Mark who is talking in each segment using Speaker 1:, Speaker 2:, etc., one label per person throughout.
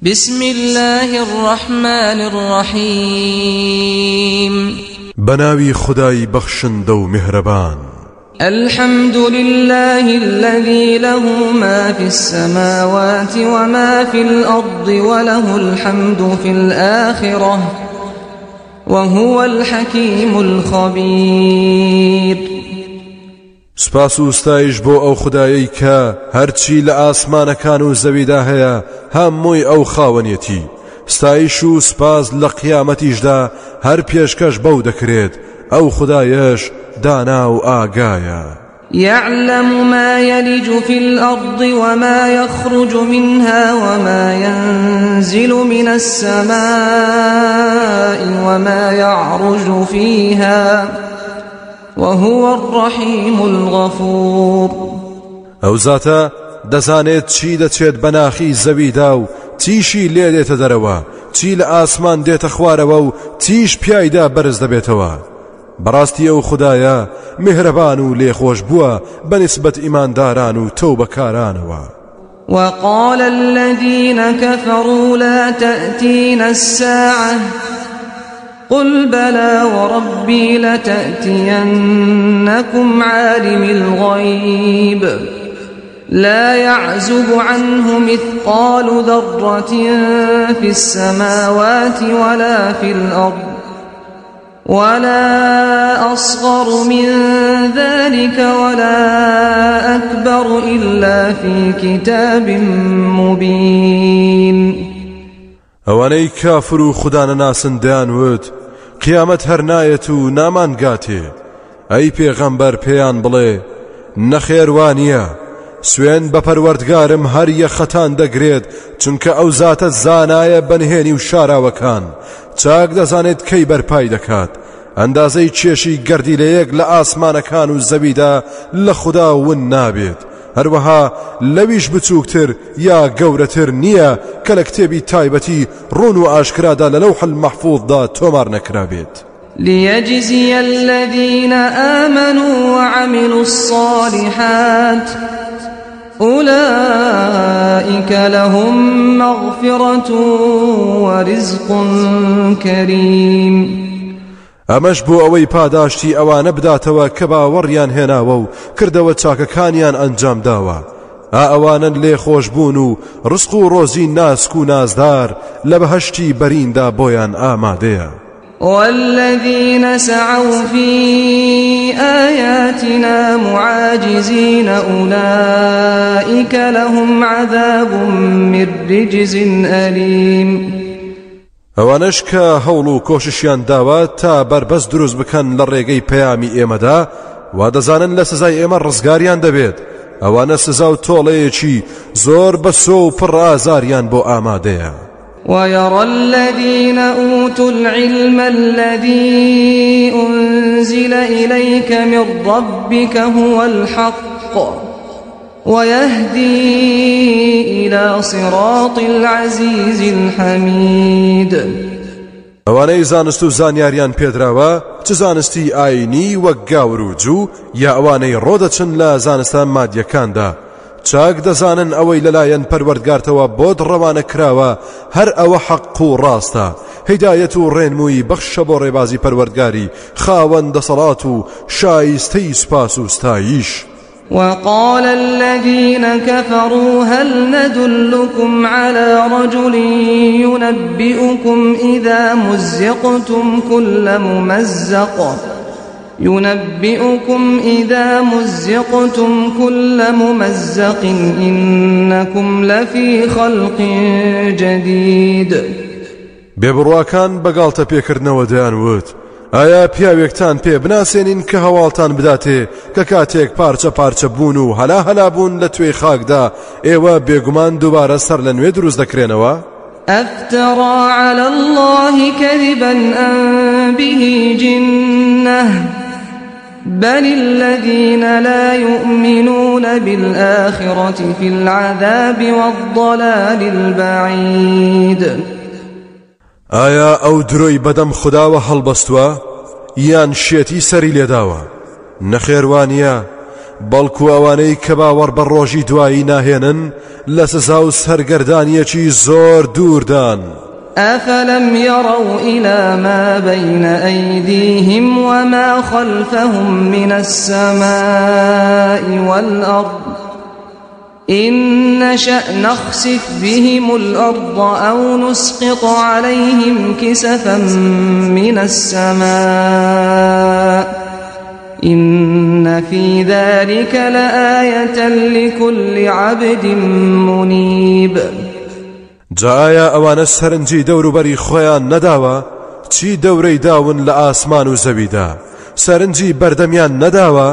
Speaker 1: بسم اللە الرحمن الرحیم.
Speaker 2: بەناوی خودای بەخشندە و میهرەبان.
Speaker 1: الحمد لله الذي له ما في السماوات وما في الأرض وله الحمد في الآخرة وهو الحكيم الخبير.
Speaker 2: سوپاس و ستایش بۆ ئەو خودایەی کە هەرچی لە ئاسمانەکان و زەویدا هەیە هەمووی ئەو خاوەنیەتی، ستایش و سوپاس لە قیامەتیشدا هەر پێشکەش بەو دەکرێت، ئەو خودایەش دانا و ئاگایە.
Speaker 1: يعلم ما يلج في الأرض وما يخرج منها وما ينزل من السماء وما يعرج فيها وهو الرحیم الغفور.
Speaker 2: ئەو زاتە دەزانێت چی دەچێت بە ناخی زەویدا و چیشی لێ دێتە دەرەوە، چی لە ئاسمان دێتە خوارەوە و چیش پیایدا بەرز دەبێتەوە. بەڕاستی ئەو خودایە میهرەبان و لێخۆشبووە بە نیسبەت ئیمانداران و تەوبەکارانەوە.
Speaker 1: وقال الذين كفروا لا تأتينا الساعة قل بلى وربي لتأتينكم عالم الغيب لا يعزب عنه مثقال ذرة في السماوات ولا في الأرض ولا أصغر من ذلك ولا أكبر إلا في كتاب مبين.
Speaker 2: ئەوانەی کافر و خودانەناسن دەیانوت قیامەت هەر نایەت و نامانگاتێ. ئەی پێغەمبەر پێیان بڵێ نەخێر وانییە، سوێن بە پەروەردگارم هەر یەخەتان دەگرێت، چونکە ئەو زاتە زانایە بە نهێنی و شاراوەکان، چاک دەزانێت کەی بەرپای دەکات. ئەندازەی کێشی گەردیلەیەک لە ئاسمانەکان و زەویدا لە خودا ون نابێت، هەروەها لەویش بچووکتر یا گەورەتر نییە کە لە کتێبی تایبەتی ڕوون و ئاشکرادا لە لەوح المەحفوظدا تۆمار نەکرابێت.
Speaker 1: ليجزي الذين آمنوا وعملوا الصالحات أولئك لهم مغفرة ورزق كريم.
Speaker 2: ئەمەش بۆ ئەوەی پاداشتی ئەوانە بداتەوە کە باوەڕیان هێناوە و کردەوە چاکەکانیان ئەنجام داوە، ئا ئەوانەن لێخۆشبوون و ڕزق و ڕۆزی ناسک و نازدار لە بەهەشتی بەریندا بۆیان ئامادەیە.
Speaker 1: والذین سعوا فی آیاتنا معاجزین أولئک لهم عذاب من رجز ألیم.
Speaker 2: ئەوانەش کە هەوڵ و کۆششیان داوە تا بەربەست دروست بکەن لە ڕێگەی پەیامی ئێمەدا، وا دەزانن لە سزای ئێمە ڕزگاریان دەبێت، ئەوانە سزا و تۆڵەیەکی زۆر بەسۆ و پڕ ئازاریان بۆ ئامادەیە.
Speaker 1: ويرى الذين أوتوا العلم الذي أنزل إليك من ربك هو الحق ويهدي إلى صراط العزيز الحميد.
Speaker 2: ئەوانەی زانست و زانیاریان پێدراوە، چ زانستی ئاینی وەک گاور و جوو یا ئەوانەی ڕۆدەچن لە زانستە مادیەکاندا، چاک دەزانن ئەوەی لەلایەن پەروەردگارتەوە بۆت ڕەوانە کراوە هەر ئەوە حەق و ڕاستە، هیدایەت و ڕێنمووی بەخشە بۆ ڕێبازی پەروەردگاری خاوەن دەسەڵات و شایستەی سوپاس و ستایش.
Speaker 1: وقال الذين كفروا هل ندلكم على رجل ينبئكم إذا مزقتم كل ممزق ينبئكم إذا مزقتم كل ممزق إنكم لفي خلق جديد.
Speaker 2: بێبڕواکان بەگاڵتە پێکردنەوە دەیانوت ئایا پیاوێکتان پێ بناسێنین کە هەواڵتان بداتێ کە کاتێک پارچە پارچە بوون و هەلا هەلا بوون لە توێی خاکدا ئێوە بێگومان دووبارە سەر لە نوێ دروست دەکرێنەوە؟
Speaker 1: أفترى على الله كذبا أم به جنة بل الذين لا يؤمنون بالآخرة في العذاب والضلال البعيد.
Speaker 2: ئایا ئەو درۆی بەدەم خوداوە هەڵبەستووە یان شێتی سەری لێداوە؟ نەخێروانیە، بەڵکو ئەوانەی کە باوەڕ بە ڕۆژی دوایی ناهێنن لە سزا و سەرگەردانیەکی زۆر دووردان.
Speaker 1: أفلم يروا إلى ما بين أيديهم وما خلفهم من السماء والأرض إن نشأ نخسف بهم الأرض أو نسقط عليهم كسفا من السماء إن في ذلك لآية لكل عبد منيب.
Speaker 2: جا ئایا ئەوانە سەرنجی دەوروبەری خۆیان نەداوە؟ چی دەورەی داون لە ئاسمان و زەویدا؟ سەرنجی بەردەمیان نەداوە؟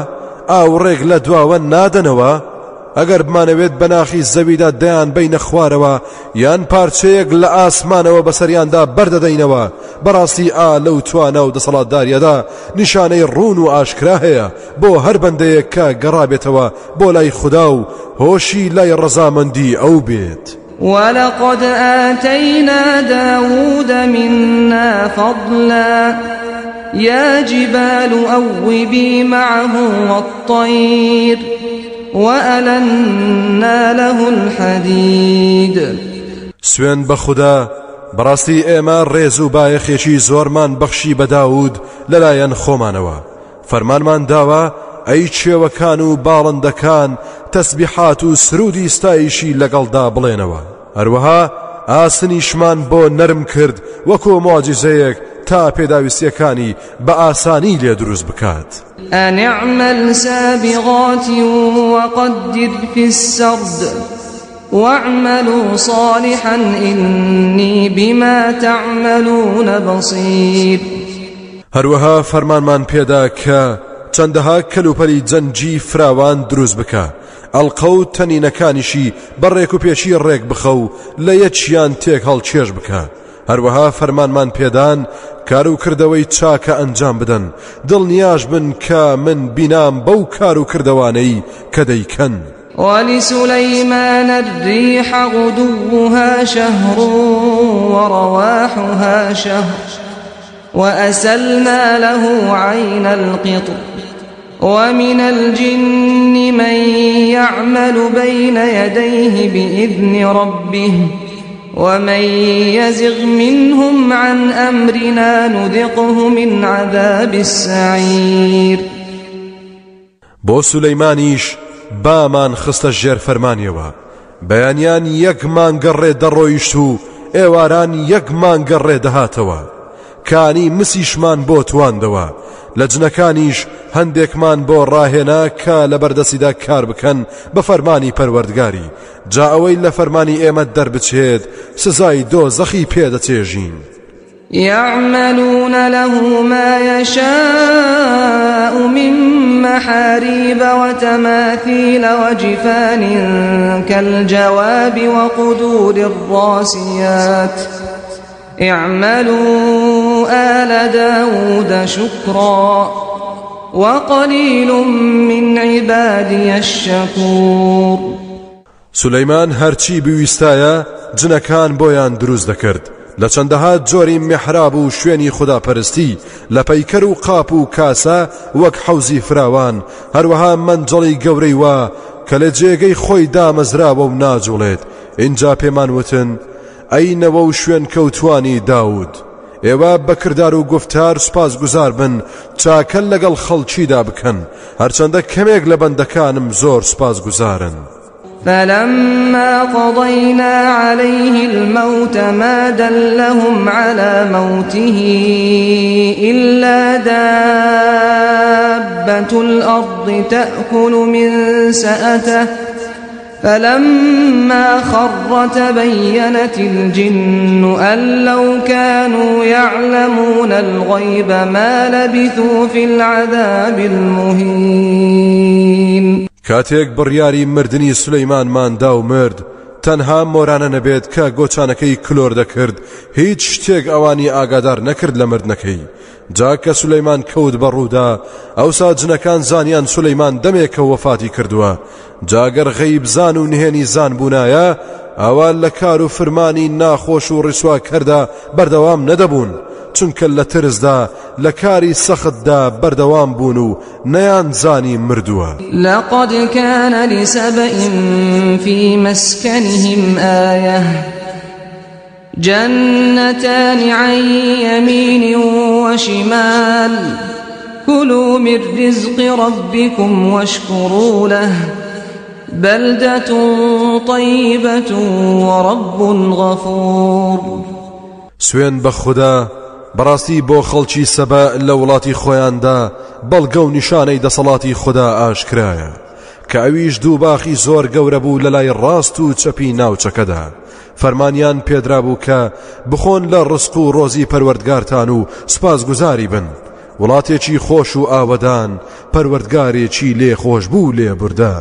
Speaker 2: ئاوڕێک لە دواوە نادەنەوە؟ ئەگەر بمانەوێت بەناخی زەویدا دەیان بینە خوارەوە یان پارچەیەک لە ئاسمانەوە بەسەریاندا بەردەدەینەوە، بەڕاستی ئا لەو توانا و دەسەڵاتداریەدا نیشانەی ڕوون و ئاشکرا هەیە بۆ هەر بەندەیەک کە گەڕابێتەوە بۆ لای خودا و هۆشی لای ڕەزامەندی ئەو بێت.
Speaker 1: ولقد آتينا داود منا فضلا يا جبال أوبي معه والطير وألنا له الحديد.
Speaker 2: سوێن بە خودا بەڕاستی ئێمە ڕێز و بایەخێکی زۆرمان بەخشی بە داود لەلایەن خۆمانەوە، فەرمانمان داوە ئەی چێوەکان و باڵندەکان تەسبیحات و سرودی ستایشی لەگەڵدا بڵێنەوە. هەروەها ئاسنیشمان بۆ نەرم کرد وەکۆ معجزەیەک تا پێداویستیەکانی بە ئاسانی لێ دروست بکات.
Speaker 1: أن اعمل سابغات وقدر في السرد واعملوا صالحا إني بما تعملون بصير.
Speaker 2: هەروەها فەرمانمان پێدا کە چەندەها کەلوپەلی جەنگی فراوان دروست بکە، ئەڵقە و تەنینەکانیشی بە ڕێک و پێچی ڕێک بخە و لە یەکیان تێک هەڵکێش بکە. هەروەها فەرمانمان پێدان کار و کردەوەی چاکە ئەنجام بدەن، دڵنیاش بن کە من بینام بەو کار و کردەوانەی کە دەیکەن.
Speaker 1: ولسليمان الريح غدوها شهر ورواحها شهر وأسلنا له عين القطر ومن الجن من يعمل بين يديه بإذن ربه ومن يزغ منهم عن أمرنا نذقه من عذاب السعير.
Speaker 2: بۆ سولەیمانیش بامان خستە ژێر فەرمانیەوە، بەیانیان یەک مانگە ڕێ دەڕۆیشت و ئێواران یەک مانگە ڕێ دەهاتەوە. کانی مسیشمان بۆ تواندەوە، لە جنەکانیش هەندێکمان بۆ ڕاهێنا کە لە بەردەستیدا کار بکەن بە فەرمانی پەروەردگاری، جا ئەوەی لە فەرمانی ئێمە دەربچێت سزای دۆزەخی پێدەچێژین.
Speaker 1: يعملون له ما يشاء من محاريب وتماثيل وجفان كالجواب وقدور الراسيات اعملوا آل داود شكرا وقليل من عبادي الشكور.
Speaker 2: سولەیمان هەرچی بویستایە جنەکان بۆیان دروست دەکرد، لە چەندەها جۆری میحراب و شوێنی خوداپەرستی، لە پەیکەر و قاپ و کاسە وەک حەوزی فراوان، هەروەها مەنجەڵی گەورەی وا کە لە جێگەی خۆی دامەزراوە و ناجوڵێت. ئینجا پێمان وتن ئەی نەوە و شوێن کەوتوانی داود، ئێوە بەکردار و گفتار سوپاسگوزار بن، چاکە لەگەڵ خەڵکیدا بکەن، هەرچەندە کەمێک لە بەندەکانم زۆر سوپاسگوزارن.
Speaker 1: فلما قضينا عليه الموت ما دلهم على موته إلا دابة الأرض تأكل من سأته فلما خر تبينت الجن أن لو كانوا يعلمون الغيب ما لبثوا في العذاب المهين.
Speaker 2: کاتێک بڕیاری مردنی سولەیمانمان دا و مرد، تەنها مۆرانە نەبێت کە گۆچانەکەی کلۆر دەکرد، هیچ شتێک ئەوانی ئاگادار نەکرد لە مردنەکەی. جا کە سولەیمان کەوت بە ڕوودا، ئەوسا جنەکان زانیان سولەیمان دەمێکە وەفاتی کردووە. جاگەر غەیب زان و نهێنی زان بوونایە، ئەوا لە کار و فرمانی ناخۆش و ڕیسواکەردا بەردەوام نەدەبوون، چونکە لە ترسدا لە کاری سەختدا بەردەوام بوون و نەیانزانی مردووە.
Speaker 1: لقد كان لسبإ في مسكنهم آية جنتان عن يمين وشمال كلوا من رزق ربكم واشكروا له بلدة طيبة ورب غفور.
Speaker 2: سوێن بە خودا بەڕاستی بۆ خەڵکی سەبە لە وڵاتی خۆیاندا بەڵگە و نیشانەی دەسەڵاتی خودا ئاشکرایە کە ئەویش دوو باخی زۆر گەورە بوو لە لای ڕاست و چەپی ناوچەکەدا فەرمانیان پێدرابوو کە بخۆن لە ڕزق و ڕۆزی پەروەردگارتان و سوپاسگوزاری بن وڵاتێکی خۆش و ئاوەدان پەروەردگارێکی لێخۆشبوو لێبوردە.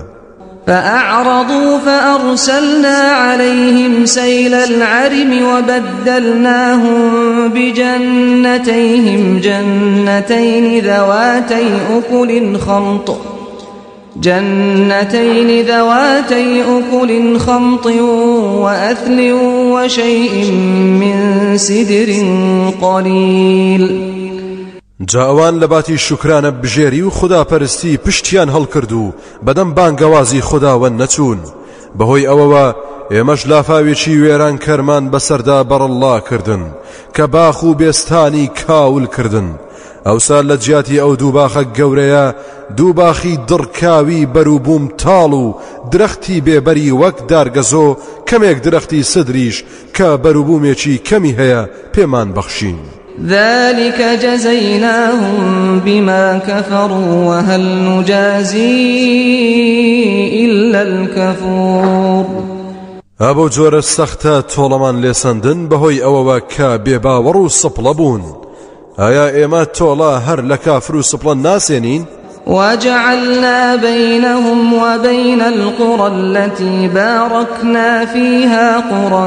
Speaker 1: فأعرضوا فأرسلنا عليهم سيل العرم وبدلناهم بجنتيهم جنتين ذواتي أكل خمط جنتين ذواتي أكل خمط وأثل وشيء من سدر قليل.
Speaker 2: جا ئەوان لە باتی شوکرانە بژێری و خوداپەرستی پشتیان هەڵکرد و بەدەم بانگەوازی خوداوە نەچوون، بەهۆی ئەوەوە ئێمەش لافاوێکی وێرانکەرمان بەسەردا بەڕەڵڵا کردن کە باخ و بێستانی کاول کردن. ئەوسا لە جیاتی ئەو دوو باخە گەورەیە دوو باخی دڕکاوی بەروبووم تاڵ و درەختی بێبەری وەک دارگەزۆ کەمێک درەختی سدریش کە بەروبوومێکی کەمی هەیە پێمان بەخشین.
Speaker 1: ذلك جزيناهم بما كفروا وهل نجازي إلا الكفور.
Speaker 2: ئەبەو جۆرە سەختە تۆڵەمان لێسەندن بەهۆی ئەوەوە کە بێباوەڕ و سپڵە بوون. ئایا ئێمە تۆڵە هەر لە کافر و سپڵە ناسێنین؟
Speaker 1: وجعلنا بينهم وبين القرى التي باركنا فيها قرى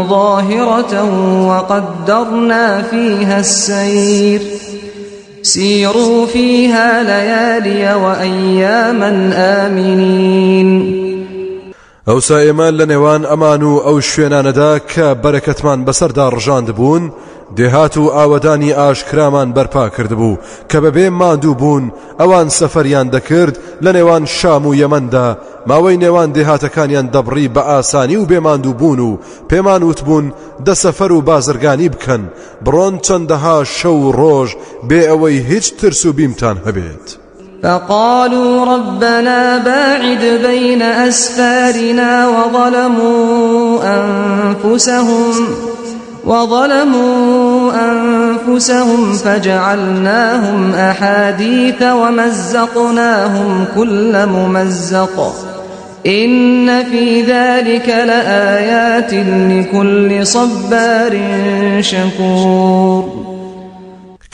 Speaker 1: ظاهرة وقدرنا فيها السير سيروا فيها ليالي وأياما آمنين.
Speaker 2: ئەوسا ئێمە لە نێوان ئەمان و ئەو شوێنانەدا کە بەرەکەتمان بەسەردا ڕژاند بوون دێهات و ئاوەدانی ئاشکرامان بەرپا کردبوو کە بەبێ ماندوو بوون ئەوان سەفەریان دەکرد لە نێوان شام و یەمەندا ماوەی نێوان دێهاتەکانیان دەبڕی بە ئاسانی و بێماندوو بوون و پێمان وتبوون دە سەفەر و بازرگانی بکەن بڕۆن چەندەها شەو و ڕۆژ بێ ئەوەی هیچ ترس و بیمتان هەبێت.
Speaker 1: فقالوا ربنا باعد بين أسفارنا وظلموا أنفسهم فجعلناهم أحاديث ومزقناهم كل ممزق إن في ذلك لآيات لكل صبار شكور.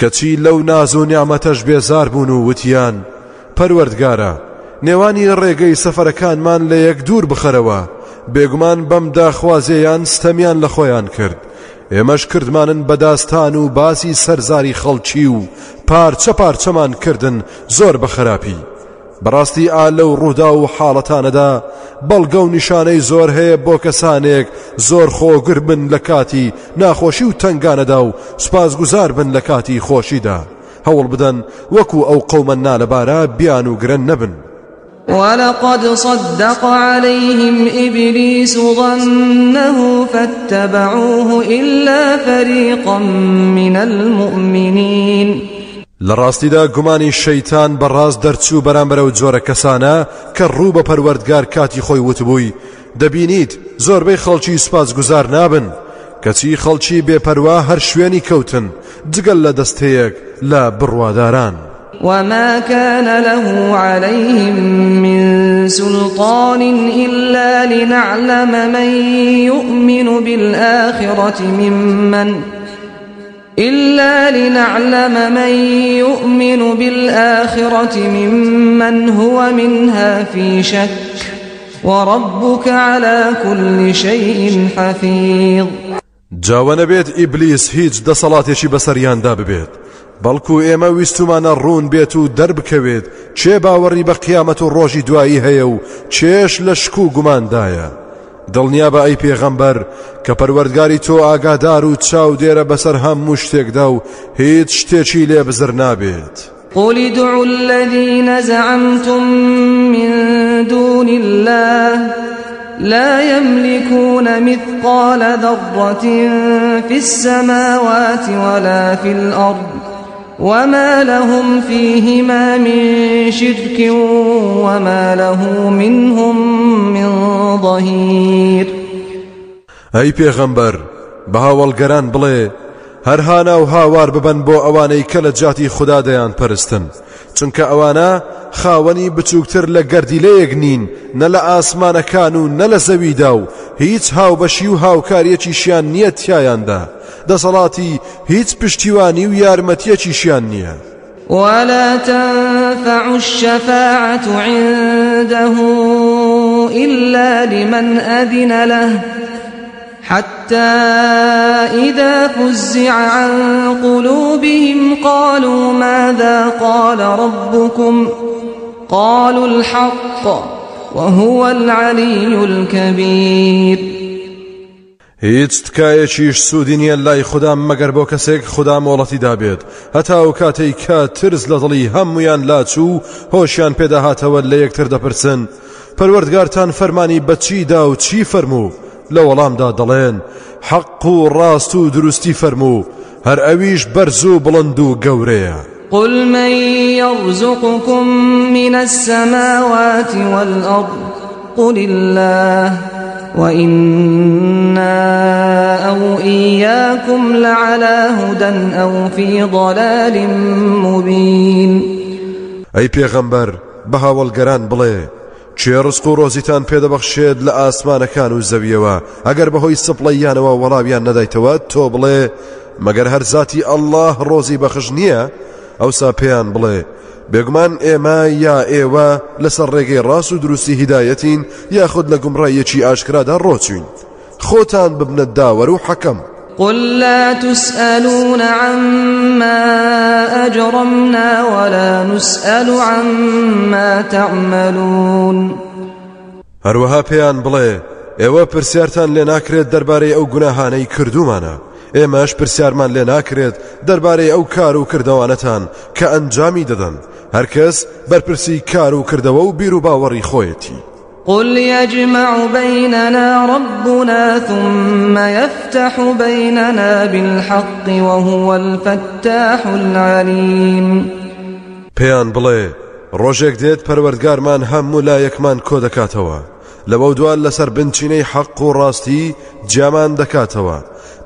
Speaker 2: کەچی لەو ناز و نیعمەتەش بێزار بوون و وتیان پەروەردگارە نێوانی ڕێگەی سەفەرەکانمان لە یەک دوور بخەرەوە، بێگومان بەم داخوازیان ستەمیان لە خۆیان کرد، ئێمەش کردمانن بە داستان و باسی سەرزاری خەڵکی و پارچە پارچەمان کردن زۆر بە خراپی. بەڕاستی ئا لەو ڕوودا و حاڵەتانەدا بەڵگە و نیشانەی زۆر هەیە بۆ کەسانێک زۆر خۆگر بن لە کاتی ناخۆشی و تەنگانەدا و سوپاسگوزار بن لە کاتی خۆشیدا، هەوڵ بدەن وەکو ئەو قەومە نالەبارە بیان و گرن نەبن.
Speaker 1: ولقد صدق عليهم إبليس ظنه فاتبعوه إلا فريقا من المؤمنين.
Speaker 2: لە ڕاستیدا گومانی شەیتان بەڕاست دەرچوو بەرامبەر ئەو جۆرە کەسانە کە ڕوو بە پەروەردگار کاتی خۆی وتبووی دەبینیت زۆربەی خەڵکی سوپاسگوزار نابن، کەچی خەڵکی بێپەروا هەر شوێنی کەوتن جگەل لە دەستەیەک لە بڕواداران.
Speaker 1: وما كان له عليهم من سلطان إلا لنعلم من يؤمن بالآخرة ممن إلا لنعلم من يؤمن بالآخرة ممن هو منها في شك وربك على كل شيء حفيظ.
Speaker 2: جاوە نەبێت ئیبلیس هیچ دەسەڵاتێکی بەسەریاندا ببێت، بەڵکو ئێمە ویستومانە ڕوون بێت و دەربکەوێت چێ باوەڕی بە قیامەت و ڕۆژی دوایی هەیە و چێش لە شک و گوماندایە. دڵنیابە ئەی پێغەمبەر کە پەروەردگاری تۆ ئاگادار و چاودێرە بەسەر هەموو شتێکدا و هیچ شتێکی لێ بزر نابێت.
Speaker 1: قل ادعوا الذين زعمتم من دون الله لا يملكون مثقال ذرة في السماوات ولا في الأرض وما لهم فيهما من شرك وما له منهم من ظهير.
Speaker 2: ئەی پێغەمبەر بە هاوەڵگەران بڵێ هەر هانا و هاوار ببەن بۆ ئەوانەی کە لە جاتی خودا دەیان پەرستن، چونکە ئەوانە خاوەنی بچووکتر لە گەردیلەیەک نین نە لە ئاسمانەکان و نە لە زەویدا و هیچ هاوبەشی و هاوکاریەکیشیان نییە تیایاندا، دەسەڵاتی هیچ پشتیوانی و یارمەتیەکیشیان نییە.
Speaker 1: ولا تنفع الشفاعة عنده إلا لمن أذن له حتى إذا فزع عن قلوبهم قالوا ماذا قال ربكم قالوا الحق وهو العلي الكبير.
Speaker 2: هیچ تکایەکیش سوودی نییە لای خودا مەگەر بۆ کەسێک خودا مۆڵەتی دابێت، هەتا ئەو کاتەی کە ترس لە دڵی هەمویان لاچوو هۆشیان پێداهاتەوە لە یەکتر دەپرسن پەروەردگارتان فەرمانی بە چی دا و چی فەرموو؟ لە وەڵامدا دەڵێن حەق و ڕاست و دروستی فەرموو، هەر ئەویش بەرز و بڵند و گەورەیە.
Speaker 1: قل من يرزقكم من السماوات والأرض قل الله وإنا أو إياكم لعلى هدى أو في ضلال مبين.
Speaker 2: ئەی پێغەمبەر بە هاوەڵگەران بڵێ کێ ڕزق و ڕۆزیتان پێدەبەخشێت لە ئاسمانەکان و زەویەوە؟ ئەگەر بەهۆی سپڵەیانەوە وەڵامیان نەدایتەوە تۆ بڵێ مەگەر هەر ذاتی ئەڵڵاه ڕۆزی بەخش نییە؟ ئەوسا پێیان بڵێ بێگومان ئێمە یا ئێوە لەسەر ڕێگەی ڕاست و دروستی هیدایەتین یاخود لە گومڕاییەکی ئاشکرادا ڕۆچوین، خۆتان ببنە داوەر و حەکەم.
Speaker 1: قل لا تسألون عما أجرمنا ولا نسأل عما تعملون.
Speaker 2: هەروەها پێیان بڵێ ئێوە پرسیارتان لێ ناکرێت دەربارەی ئەو گوناهانەی کردومانە، ئێمەش پرسیارمان لێ ناکرێت دەربارەی ئەو کار و کردەوانەتان کە ئەنجامی دەدەن، هەرکەس بەرپرسی کار و کردەوە و بیر و باوەڕی خۆیەتی.
Speaker 1: قل يجمع بيننا ربنا ثم يفتح بيننا بالحق وهو الفتاح العليم.
Speaker 2: پێیان بڵێ ڕۆژێک دێت پەروەردگارمان هەموو لایەکمان کۆ دەکاتەوە، لەوە دووان لەسەر بنچینەی حەق و ڕاستی جیامان دەکاتەوە،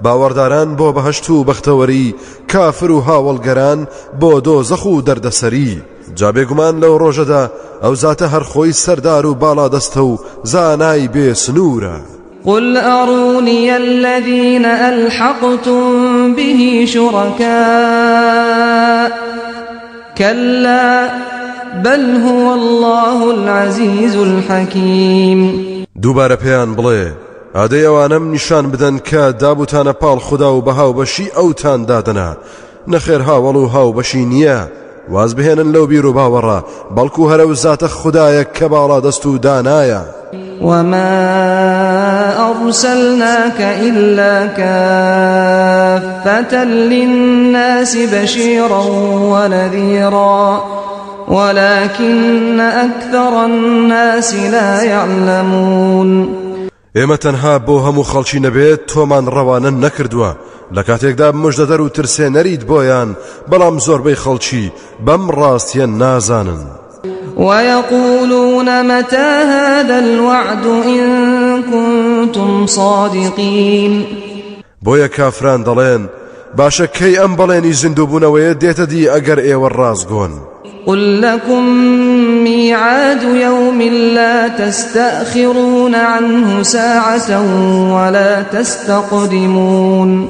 Speaker 2: باوەڕداران بۆ بەهەشت و بەختەوەری، کافر و هاوەڵگەران بۆ دۆزەخ و دەردەسەری. جا بێگومان لەو ڕۆژەدا ئەو زاتە هەر خۆی سەردار و باڵادەستە و زانای بێ سنوورە.
Speaker 1: قل أروني الذين ألحقتم به شركاء كلا بل هو الله العزيز الحكيم.
Speaker 2: دووبارە پێیان بڵێ ئادەی ئەوانەم نیشان بدەن کە دابوتانە پاڵ خودا و بەهاوبەشی ئەوتان دادەنا، نەخێر هاوەڵ و هاوبەشی نییە، واز بهێنن لەو بیر و باوەڕە، بەڵکو هەرە و زاتە خودایە کە باڵادەست و دانایە.
Speaker 1: وما أرسلناك إلا كافة للناس بشيرا ونذيرا ولكن أكثر الناس لا يعلمون.
Speaker 2: ئێمە تەنها بۆ هەموو خەڵکی نەبێت تۆمان ڕەوانە نەکردووە، لە کاتێکدا مژدەدەر و ترسێنەریت بۆیان، بەڵام زۆربەی خەڵکی بەم ڕاستیە نازانن.
Speaker 1: ويقولون متى هذا الوعد إن كنتم صادقين.
Speaker 2: بۆیە کافران دەڵێن باشە کەی ئەم بەڵێنی زیندووبوونەوەیە دێتە دی ئەگەر ئێوە ڕاستگۆن؟
Speaker 1: قل لكم ميعاد يوم لا تستأخرون عنه ساعة ولا تستقدمون.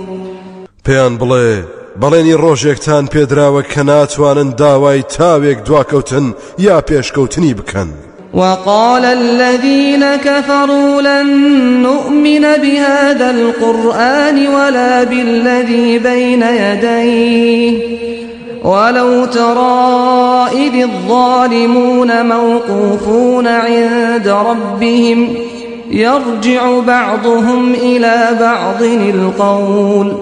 Speaker 2: پێیان بڵێ بەڵێنی ڕۆژێکتان پێدراوە کە ناتوانن داوای تاوێک دواکەوتن یا پێشکەوتنی بکەن.
Speaker 1: وقال الذين كفروا لن نؤمن بهذا القرآن ولا بالذي بين يديه ولو ترى إذ الظالمون موقوفون عند ربهم يرجع بعضهم إلى بعض القول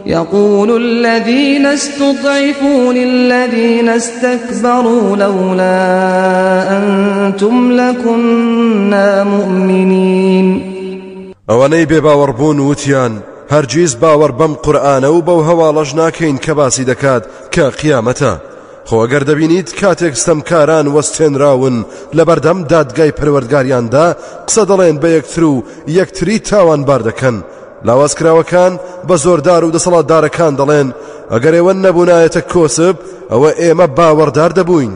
Speaker 1: يقول الذين استضعفوا للذين استكبروا لولا أنتم لكنا مؤمنين.
Speaker 2: ئەوانەی بێباوەڕبوون وتیان هەرگیز باوەڕ بەم قورئانە و بەو هەواڵەش ناکەین کە باسی دەکات کە قیامەتە. خۆ ئەگەر دەبینیت کاتێک ستەمکاران وەستێنراون لەبەردەم دادگای پەروەردگاریاندا قسە دەڵێن بە یەکتر و یەکتری تاوانبار دەکەن، لاوازکراوەکان بە زۆردار و دەسەڵاتدارەکان دەڵێن ئەگەر ئێوە نەبوونایەتە کۆسپ ئەوە ئێمە باوەڕدار دەبووین.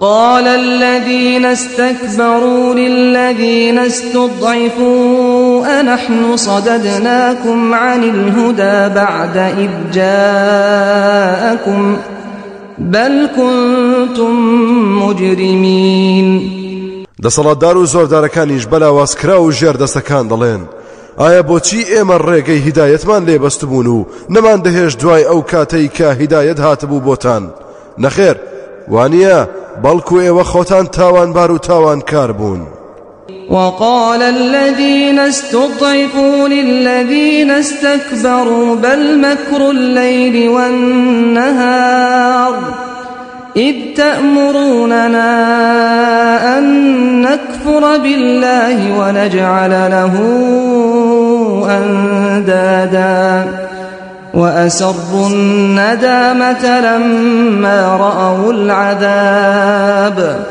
Speaker 1: قال الذين استكبروا للذين استضعفوا أنحن صددناكم عن الهدى بعد إذ جاءكم بل كنتم مجرمين.
Speaker 2: دەسەڵاتدار و زۆردارەکانیش بەلاوازکراو و ژێردەستەکان دەڵێن ئایا بۆچی ئێمە ڕێگەی هیدایەتمان لێ بەستبوون و نەمان دەهێشت دوای ئەو کاتەی کە هیدایەت هاتبوو بۆتان؟ نەخێر وانییە، بەڵکو ئێوە خۆتان تاوانبار و تاوانکار بوون.
Speaker 1: وقال الذين استضعفوا للذين استكبروا بل مكر الليل والنهار إذ تأمروننا أن نكفر بالله ونجعل له أندادا وأسروا الندامة لما رأوا العذاب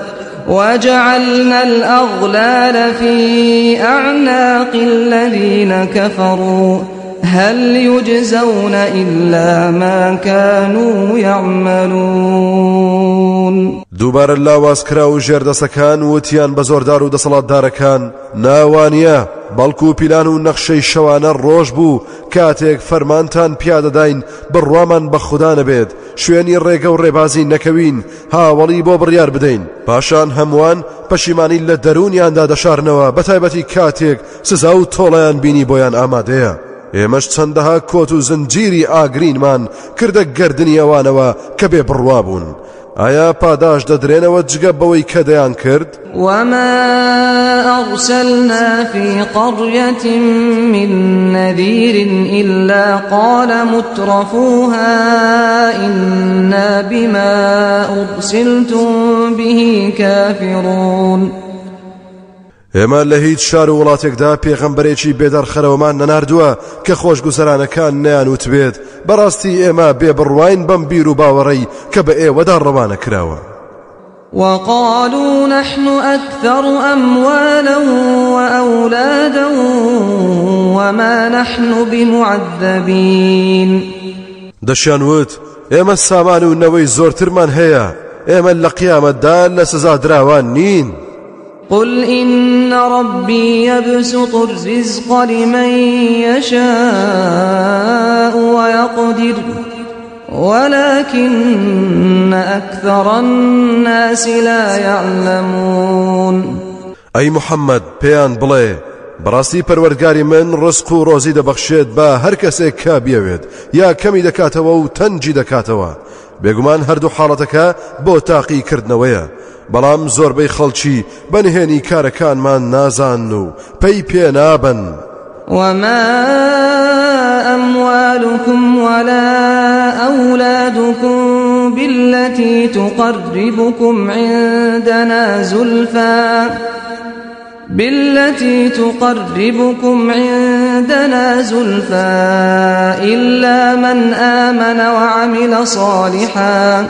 Speaker 1: وجعلنا الأغلال في أعناق الذين كفروا هل يجزون إلا ما كانوا يعملون.
Speaker 2: دووبارە لاوازکرا و ژێردەستەکان وتیان بە زۆردار و دەسەڵاتدارەکان ناوانیە، بەڵکو پیلان و نەخشەی شەوانە ڕۆژ بوو کاتێک فەرمانتان پیادەداین بڕوامان بە خوددا نەبێت، شوێنی ڕێگە و ڕێبازی نەکەوین، هاوەڵی بۆ بڕیار بدەین. پاشان هەمووان پەشیمانی لە دەروونیاندا دەشارنەوە، بەتایبەتی کاتێک سزا و تۆڵەیان بینی بۆیان ئامادەیە. ئێمەش چەندەها کۆت و زنجیری ئاگرینمان کردە گردنی ئەوانەوە کە بێ بڕوا بوون. ئایا پاداش دەدرێنەوە جگە بەوەی کە دەیان کرد؟
Speaker 1: وما أرسلنا في قرية من نذير إلا قال مترفوها إنا بما أرسلتم به كافرون.
Speaker 2: ئێمە لە هیچ شار و وڵاتێکدا پێغەمبەرێکی بێدەرخەرەوەمان نەناردووە کە خۆشگوزەرانەکان نەیانوت بێت بەڕاستی ئێمە بێبڕواین بەم بیر و باوەڕەی کە بە ئێوەدا ڕەوانە کراوە.
Speaker 1: وقالوا نحن أكثر أموالا وأولادا وما نحن بمعذبين.
Speaker 2: دەشیان وت ئێمە سامان و نەوەی زۆرترمان هەیە، ئێمە لە قیامەتدا لە سزادراوان نین.
Speaker 1: قل إن ربي يبسط الرزق لمن يشاء ويقدر ولكن أكثر الناس لا يعلمون.
Speaker 2: ئەی محەممەد پێیان بڵێ بەڕاستی پەروەردگاری من ڕزق و ڕۆزی دەبەخشێت بە هەر کەسێک کە بیەوێت یا کەمی دەکاتەوە و تەنجی دەکاتەوە. بێگومان هەردوو حاڵەتەکە بۆ تاقیکردنەوەیە، بەڵام زۆربەی خەڵکی بەنهێنی کارەکانمان نازان و پەی پێ نابن.
Speaker 1: وما أموالكم ولا أولادكم بالتي تقربكم عندنا زلفى بالتي تقربكم عندنا زلفى إلا من آمن وعمل صالحا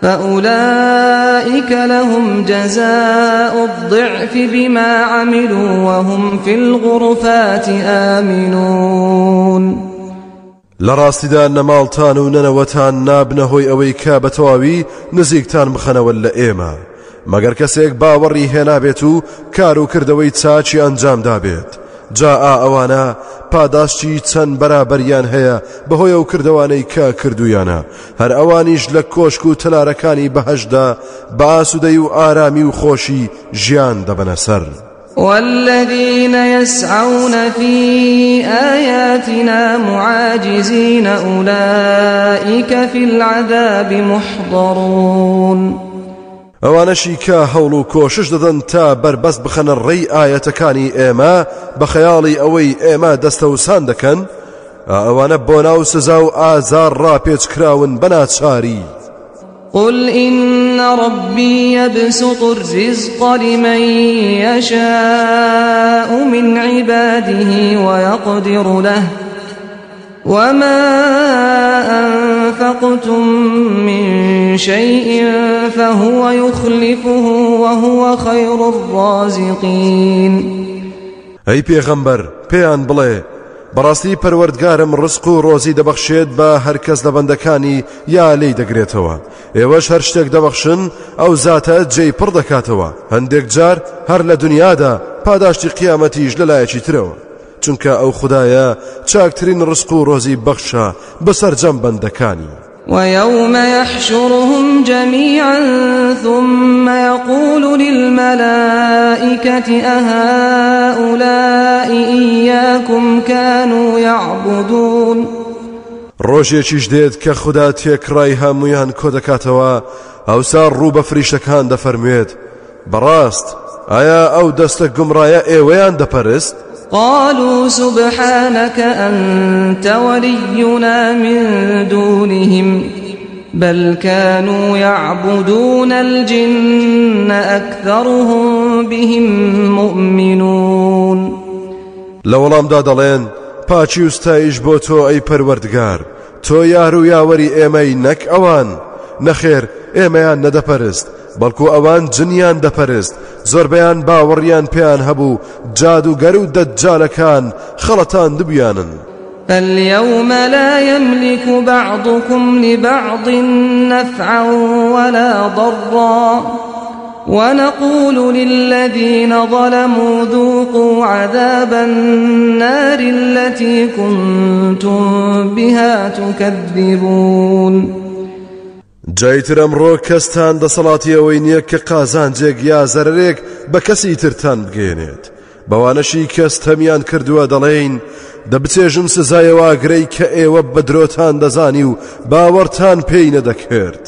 Speaker 1: فأولئك لهم جزاء الضعف بما عملوا وهم في الغرفات آمنون.
Speaker 2: لە ڕاستیدا نەماڵتان و نەنەوەتان نابنە هۆی ئەوەی کە بە تەواوی نزیکتان بخەنەوە لە ئێمە، مەگەر کەسێک باوەڕی هێنابێت و کار و کردەوەی چاچی ئەنجامدا بێت. جا ئەوانە پاداشتی چەند بەرابەریان هەیە بەهۆی ئەو کردەوانەی کە کردویانە، هەر ئەوانیش لە کۆشک و تەلارەکانی بەهەشتدا بە ئاسوودەی و ئارامی و خۆشی ژیان دەبەنە سەر.
Speaker 1: والذين يسعون في آياتنا معاجزين أولئك في العذاب محضرون.
Speaker 2: ئەوانەشی کە هەوڵ و کۆشش دەدەن تا بەربەست بخەنە ڕێی ئایەتەکانی ئێمە بە خەیاڵی ئەوەی ئێمە دەستەوسان دەکەن، ئەوانە بۆ ناو سزا و ئازار ڕاپێچ کراون بە ناچاری.
Speaker 1: قل إن ربي يبسط الرزق لمن يشاء من عباده ويقدر له وما أنفقتم من شيء فهو يخلفه وهو خير الرازقين.
Speaker 2: ئەی پێغەمبەر پێیان بڵێ بەڕاستی پەروەردگارم ڕزق و ڕۆزی دەبەخشێت بە هەر کەس لە بەندەکانی یا لێی دەگرێتەوە، ئێوەش هەر شتێک دەبەخشن ئەو زاتە جێی پڕ دەکاتەوە، هەندێک جار هەر لە دنیادا پاداشتی قیامەتیش لەلایەکی ترەوە، چونکە ئەو خودایە چاکترین ڕزق و ڕۆزی بەخشە بە سەرجەم بەندەکانی.
Speaker 1: ويوم يحشرهم جميعا ثم يقول للملائكة أهؤلاء إياكم كانوا يعبدون.
Speaker 2: ڕۆژێکیش دێت کە خودا تێکڕای هەمویان کۆ دەکاتەوە، ئەوسا ڕوو بە فریشتەکان دەفەرموێت بەڕاست ئایا ئەو دەستە گومڕایە ئێوەیان دەپەرست؟
Speaker 1: قالوا سبحانك أنت ولينا من دونهم بل كانوا يعبدون الجن أكثرهم بهم مؤمنون.
Speaker 2: لە وەڵامدا دەڵێن پاکی و ستایش بۆ تۆ ئەی پەروەردگار، تۆ یار و یاوەری ئێمەی نەک ئەوان. نەخێر ئێمەیان نەدەپەرست، بەڵکو ئەوان جنیان دەپەرست، زۆربەیان باوەڕیان پێیان هەبوو، جادوگەر و دەجالەکان خەڵەتاندبوویانن.
Speaker 1: فاليوم لا يملك بعضكم لبعض نفعا ولا ضرا ونقول للذين ظلموا ذوقوا عذاب النار التي كنتم بها تكذبون.
Speaker 2: جای تر ئەمڕۆ کەستان دەسەڵاتی ئەوەی نییە کە قازانجێک یا زەرەرێک بە کەسی ترتان بگەێنێت، بەوانەشی کەس تەمیان کردووە دەڵێین دەبچێژن سزایەوە ئاگرەی کە ئێوە بە درۆتان دەزانی و باوەڕتان پێی نەدەکرد.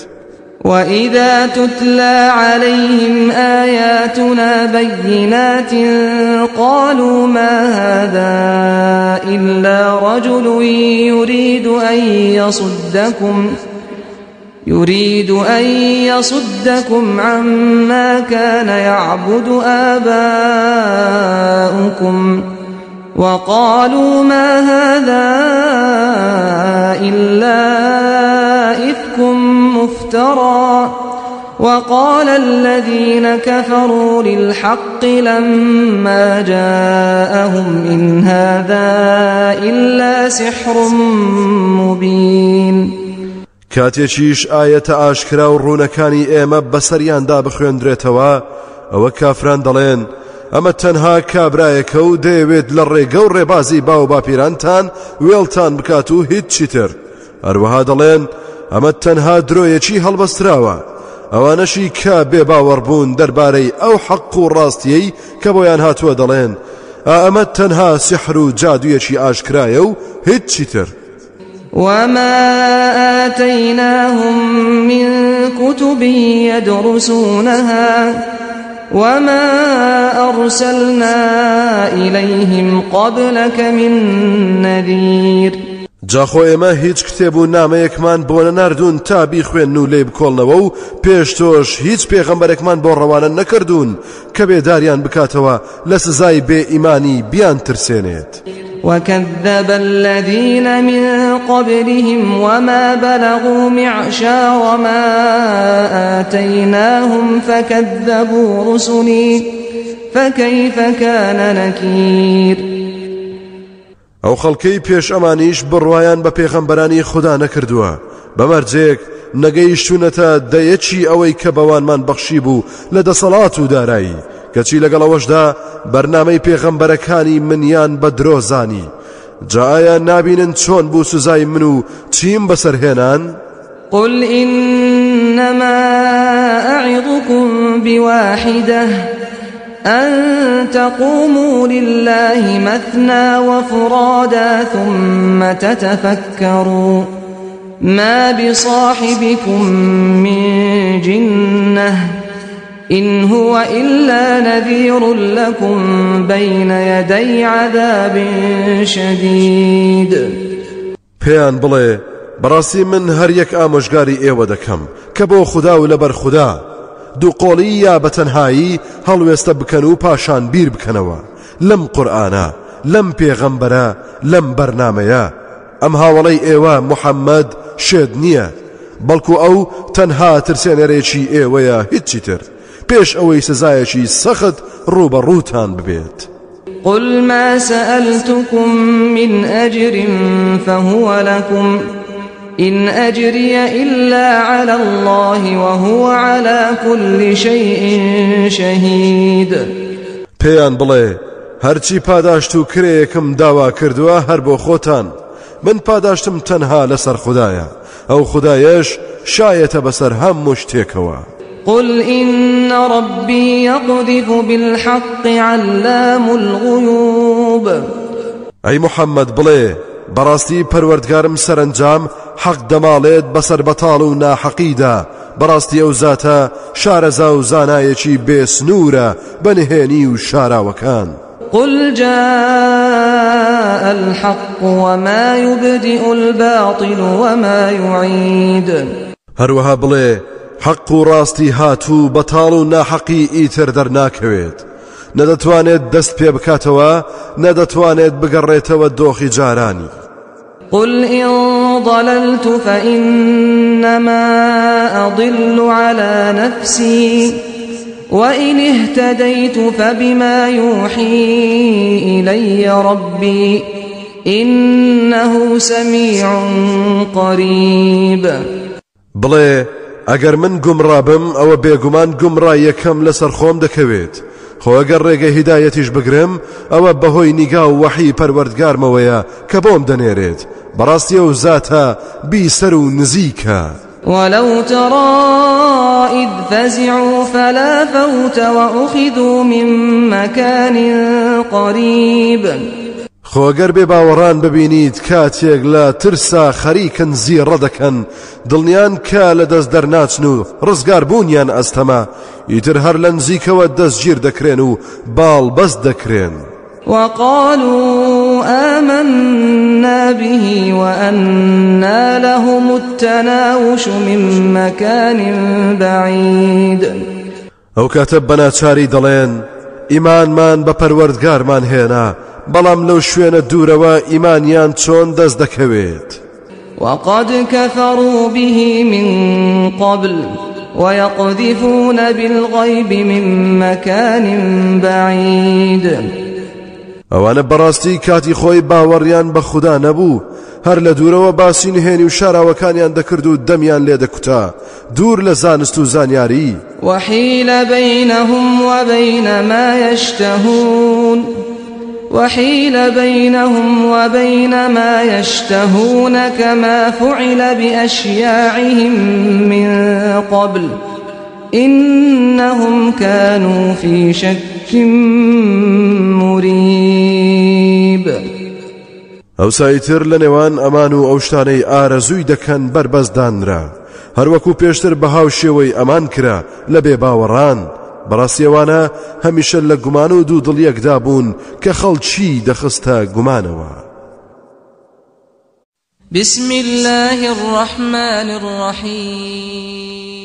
Speaker 1: وإذا تتلى عليهم آياتنا بينات قالوا ما هذا إلا رجل يريد أن يصدكم عما كان يعبد آباؤكم وقالوا ما هذا إلا إفك مفترى وقال الذين كفروا للحق لما جاءهم إن هذا إلا سحر مبين.
Speaker 2: کاتێکیش ئایەتە ئاشکرا و ڕوونەکانی ئێمە بەسەریاندا بخوێندرێتەوە، ئەوە کافران دەڵێن ئەمە تەنها کابرایەکە و دەیەوێت لە ڕێگە و ڕێبازی باو باپیرانتان وێڵتان بکات و هیچ چیتر. هەروەها دەڵێن ئەمە تەنها درۆیەکی هەڵبەستراوە. ئەوانەشی کە بێباوەڕ بوون دەربارەی ئەو حەق و ڕاستیەی کە بۆیان هاتووە دەڵێن ئەمە تەنها سیحر و جادوویەکی ئاشکرایە و هیچ چیتر.
Speaker 1: وما آتيناهم من كتب يدرسونها وما أرسلنا إليهم قبلك من نذير.
Speaker 2: جاخۆ ئێمە هیچ کتێب و نامەیەکمان بۆ نەناردوون تا بیخوێنن و لێی بکۆڵنەوە و پێش تۆش هیچ پێغەمبەرێکمان بۆ ڕەوانە نەکردوون کە بێداریان بکاتەوە لە سزای بێ ئیمانی بیان ترسێنێت.
Speaker 1: وكذب الذين من قبلهم وما بلغوا معشار ما آتيناهم فكذبوا رسلي فكيف كان نكير.
Speaker 2: ئەو خەڵکەی پێش ئەمانیش بڕوایان بە پێغەمبەرانی خوددا نەکردووە، بەمەرجێک نەگەیشتونەتە دەیەکی ئەوەی کە بەوانمان بەخشی بوو لە دەسەڵات و دارایی، کەچی لەگەڵ ئەوەشدا بەرنامەی پێغەمبەرەکانی منیان بە درۆزانی. جا ئایا نابینن چۆن بوو سزای من و چیم بەسەرهێنان؟
Speaker 1: قل إنما أعظكم بواحدة أن تقوموا لله مثنى وفرادا ثم تتفكروا ما بصاحبكم من جنة إن هو إلا نذير لكم بين يدي عذاب شديد.
Speaker 2: پێیان بڵێ بەڕاستی من هەر یەک ئامۆژگاری ئێوە دەکەم کە بۆ خودا و لەبەر خودا دووقۆڵی یا بەتەنهایی هەڵوێستە بکەن و پاشان بیر بکەنەوە لەم قورئانە لەم پێغەمبەرە لەم بەرنامەیە. ئەم هاوەڵەی ئێوە محەممەد شێت نییە، بەڵکو ئەو تەنها ترسێنەرێکی ئێوەیە هیچی تر، پێش ئەوەی سزایەکی سەخت ڕووبەڕووتان ببێت.
Speaker 1: قل ما سألتكم من أجر فهو لكم إن أجري إلا على الله وهو على كل شيء شهيد.
Speaker 2: پێیان بڵێ هەرچی پاداشت و کرێیەکم داوا کردووە هەر بۆ خۆتان، من پاداشتم تەنها لەسەر خودایە، ئەو خودایەش شایەتە بەسەر هەموو شتێکەوە.
Speaker 1: قل إن ربي يقذف بالحق علام الغيوب.
Speaker 2: ئەی محەممەد بڵێ بەڕاستی پەروەردگارم سەرەنجام حەق دەماڵێت بەسەر بەتاڵ و ناحەقیدا، بەڕاستی ئەو زاتە شارەزا و زانایەکی بێسنوورە بە نهێنی و شاراوەکان.
Speaker 1: قل جاء الحق وما يبدئ الباطل وما يعيد.
Speaker 2: هەروەها بڵێ حەق و ڕاستی هاتوو بەتاڵ و ناحەقی ئیتر دەرناکەوێت، نەدەتوانێت دەست پێ بکاتەوە، نەدەتوانێت بگەڕێتەوە دۆخی جارانی.
Speaker 1: قل إن ضللت فإنما أضل على نفسي وإن اهتديت فبما يوحي إلي ربي إنه سميع قريب.
Speaker 2: بڵێ ئەگەر من گومڕابم ئەوە بێگومان گومڕاییەکەم لەسەر خۆم دەکەوێت، خۆ ئەگەر ڕێگە هیدایەتیش بگرم ئەوە بەهۆی نیگا و وەحی پەروەردگارمەوەیە کە بۆم دەنێرێت، بەڕاستی ئەو زاتە بیسەر و نزیکە.
Speaker 1: ولو ترى إذ فزعوا فلا فوت وأخذوا من مكان قريب.
Speaker 2: خۆ ئەگەر بێ باوەڕان ببینیت کاتێک لە ترسا خەریکن زیڕە دەکەن، دڵنیان کە لە دەست دەرناچن و ڕزگاربوونیان ئەستەمە، ئیتر هەر لە نزیکەوە دەستگیر دەکرێن و باڵ بەست دەکرێن.
Speaker 1: وقالوا آمنا به وأنى لهم التناوش من مكان بعيد.
Speaker 2: ئەو کاتە بەناچاری دەڵێن ئیمانمان بە پەروەردگارمان هێنا، بەڵام لەو شوێنە دوورەوە ئیمانیان چۆن دەست دەکەوێت.
Speaker 1: وقد كفروا به من قبل ويقذفون بالغيب من مكان بعيد.
Speaker 2: ئەوانە بەڕاستی کاتی خۆی باوەڕیان بە خودا نەبوو، هەر لە دوورەوە باسی نهێنی و شاراوەکانیان دەکرد و دەمیان لێ دەکوتا، دوور لە زانست و زانیاری.
Speaker 1: وحیل بینهم وبین ما یشتهون وحيل بينهم وبين ما يشتهون كما فعل بأشياعهم من قبل إنهم كانوا في شك مريب.
Speaker 2: ئەوسایتر لە نێوان ئەمان و ئەو شتانەی ئارەزووی دەکەن بەربەست دانرا، هەروەکو پێشتر بە هاوشێوەی ئەمان کرا لە بێباوەڕان. بەڕاستیەوانە هەمیشە لە گومان و دوو دڵیەکدا بوون کە خەڵکی دەخستە گومانەوە.
Speaker 1: بسم الله الرحمن الرحیم.